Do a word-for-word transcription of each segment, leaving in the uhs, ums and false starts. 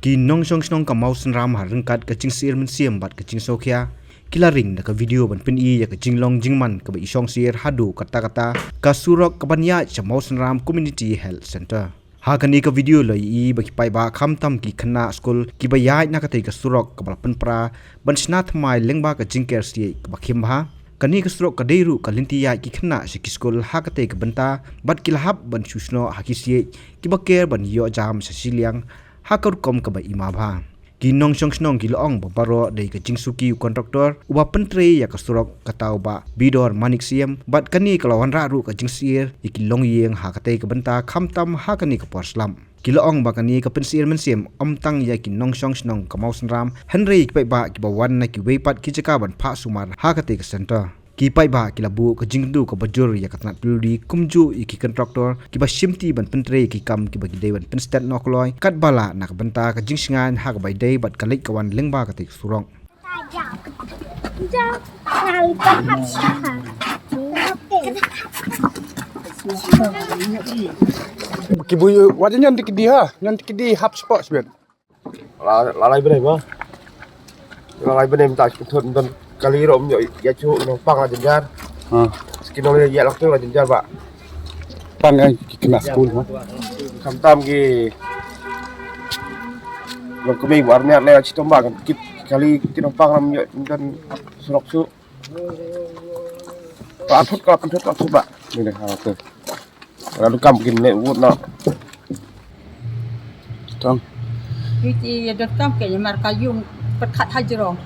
Ki nongshong shnong ka Mawsynram ha ryngkat ka jingsyier mynsiem bad ka jingsngewkhia ki la ring da ka video ban pyni ïa ka jinglong jingman kaba i shong syier haduh katta katta ka surok kaban ïaid sha Mawsynram Community Health Centre. Ha kane ka video la ïohi ba ki paidbah khamtam ki khynnah skul kiba ïaid na katei ka surok kaba la pynpra ban shna thymmai lyngba ka jingker siej kaba khim bha. Kane ka surok ka dei ruh ka lynti ïaid ki khynnah sha ki skul ha katei ka bynta bad ki la hap ban shu shnoh ha ki siej kiba ker ban ïoh jam sha shiliang ha ka rukom kaba ima bha. Ki nongshong shnong ki la ong ba baroh dei ka jingsuki u kontraktor uba pyntrei ïa ka surok, kata u Bah Bidor Manik Syiem, bad kane ka la wanrah ruh ka jingsyier ïa ki longïing ha katei ka bynta khamtam ha kane ka por slap. Ki la ong ba kane ka pynsyier mynsiem ym tang ïa ki nongshong shnong ka Mawsynram hynrei ki paidbah kiba wan na kiwei pat ki jaka ban phah sumar ha katei ka centre. Ki paidbah ki la buh ka jingkyntu kaba jur ïa ka tnat phylliew D kumjuh ïa ki kontraktor kiba shimti ban pyntrei ïa ki kam kiba ki dei ban pynstet noh kloi katba lah na ka bynta ka jingshngaiñ ha kaba ïadei bad ka leit ka wan lyngba katei ka surok. Ki bui wat nyan dikit di ha, nyan dikit di hap spot sibet. La la lai bnai ba. La lai bnai mynta ki thon don kali ro mynta ïa chu nongpang la jynjar. Ha. Skin nong ïa la tu la jynjar ba. Pang ai ki kena skul ha. Khamtam ki long kemei war miat le chi tomba kan kit kali ki nongpang lam ïa don surok chu. Ka thut ka thut ka thut ba. Ni deh ha tu. Ka dukam kin leh wut noh. Tong. Ïa ti ïa donkam ke ïa mar ka ïung pyrkhat ha jrong.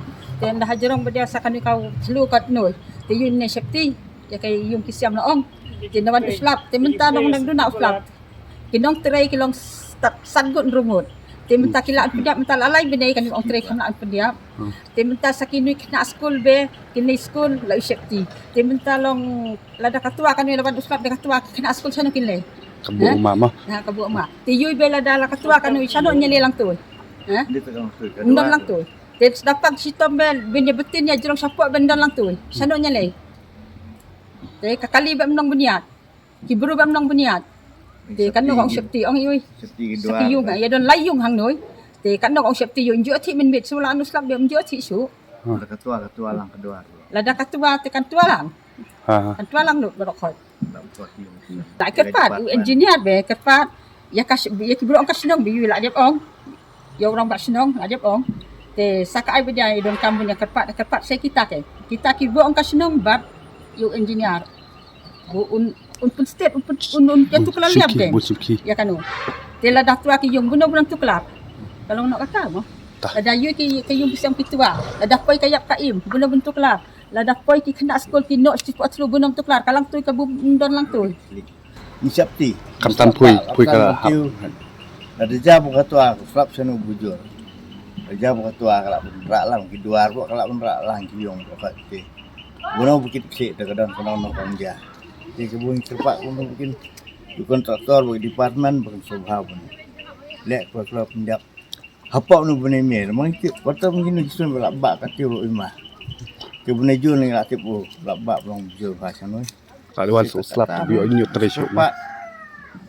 Te ynda ha jrong ba dei sa kane ka thlu ka tnoi. Te ïung ne safety ïa ka ïung ki siam la ong. Te na wan u slap te mynta nong dang duna u slap. Ki nongtrei ki long sat, sat ngut hynriew ngut. Te mynta ki la pyndiap mynta la lai bnai kane ong trei kam la pyndiap. Te mynta sa ki nui khynnah skul be ki nui skul la u safety. Te mynta long lada ka twa kane la wan u slap da ka twa ki khynnah skul shano kin leh. Ka buh umma ma. Ha ka buh umma. Te ïohi be lada la ka twa kane shano ngi leh lang tu. Ha? Ym don lang tu. Te sdapang shitom be bin ïa betin ïa jrong shapoh bin don lang tu. Shano ngi leh. Te ka kali be mnong bniat. Ki bru be mnong bniat. Te kan ong safety ong ïohi. Safety ki dwar. Safety ïung ïa don lai ïung hangnoi. Te kan ong safety ïung ju athi min mit su la anu slap be ju athi su. Lada ka twa ka twa lang ka dwar. Lada ka twa te kan twa lang. Ha ha. Kan twa lang lut barok khot. Ta kyrpad u engineer be kyrpad. Ïa ka ïa ki bru ong ka shnong be ïohi la dep ong. Ïa u rangbah shnong la dep ong. Te sa ka ai ba dei donkam bun ïa kyrpad kyrpad sa kita ke. Kita ki bru ong ka shnong bad ïa u engineer. Bun un pynstet un pyn un un ïa tuklar liam te. Ïa kano. Te lada twa ki ïung buno buno tuklar. Ka long noh kata mo. Lada ïohi ki ki ïung ki siam ki twa. Lada poi ka ïap ka im buno buno tuklar. Lada poi ki khynnah skul ki noh shi pat thlu buno tuklar ka lang tu ka bun don lang tu. Ni safety. Kam tan pui pui ka hap. Lada jia ba ka twa ka slap shano bujur. Lada jia ba ka twa ka la pynrah lang ki dwar ba ka la pynrah lang ki ïung ba ka te. Buno bukit kse da ka don ka nong nong kam jia. Te ka bun kyrpad buno bukin. Ïa u kontraktor ba department ba kan sngewbha bun. Leh ko klop pyndiap. Hapoh nu bnai me, mang ti, kata mungkin nu jisun ba la ba ka ti ro ima. Ke bnai Jun ni la ti bu la ba long jur ba sha noi. Ka wan so slap bi oi nyu tre shu.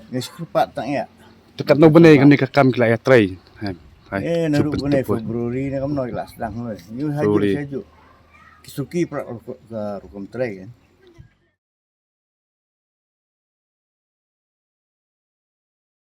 Ni skrupat tang ya. Te kat no bnai kan ni ka kam ki la ya tre. Hai. Eh, na ru bnai February ni kam noi la sdang noi. Nyu ha ju sha ju. Ki suki pra ka rukom tre kan.